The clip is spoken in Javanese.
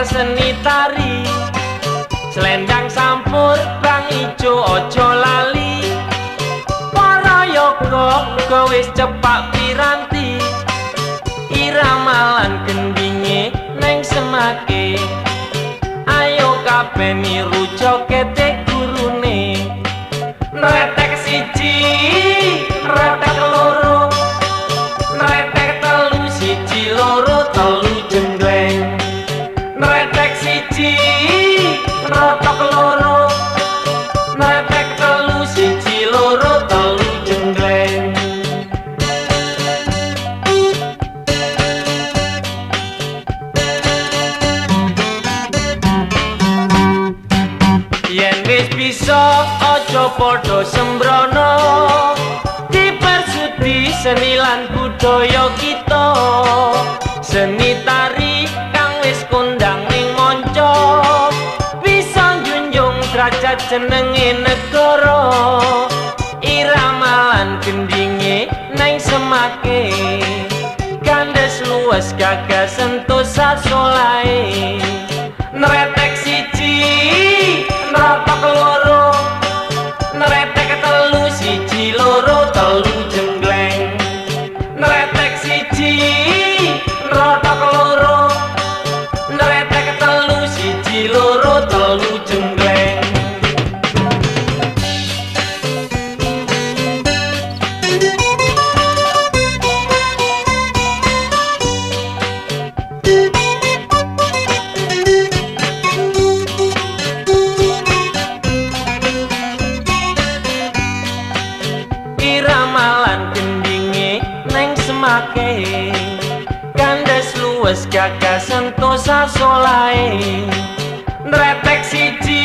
seni tari. Selendang sampur bang ijo aja lali. Para yoga uga wis cepak piranti. Iramalan gendinge neng semake. Ayo kabeh niru jogete gurune. Nretek siji, nretek loro, nretek telu, siji loro telu jenggleng. Nretek siji, nretek loro, nretek telu, siji loro telu jenggleng. Yen wis bisa aja padha sembrono, dipersudi seni lan budaya kita. Seni tari kang wis kondang ning manca, bisa njunjung derajat jenenge negara. Iramalan gendinge neng semake, gandes luwes gagah sentosa solahe. Nretek siji, nretek loro, nretek telu, siji loro telu jenggleng. Nretek siji, nretek loro, nretek telu, siji loro telu jenggleng. Iramalan gendinge neng semake, gandes luwes gagah sentosa solahe. Nretek siji,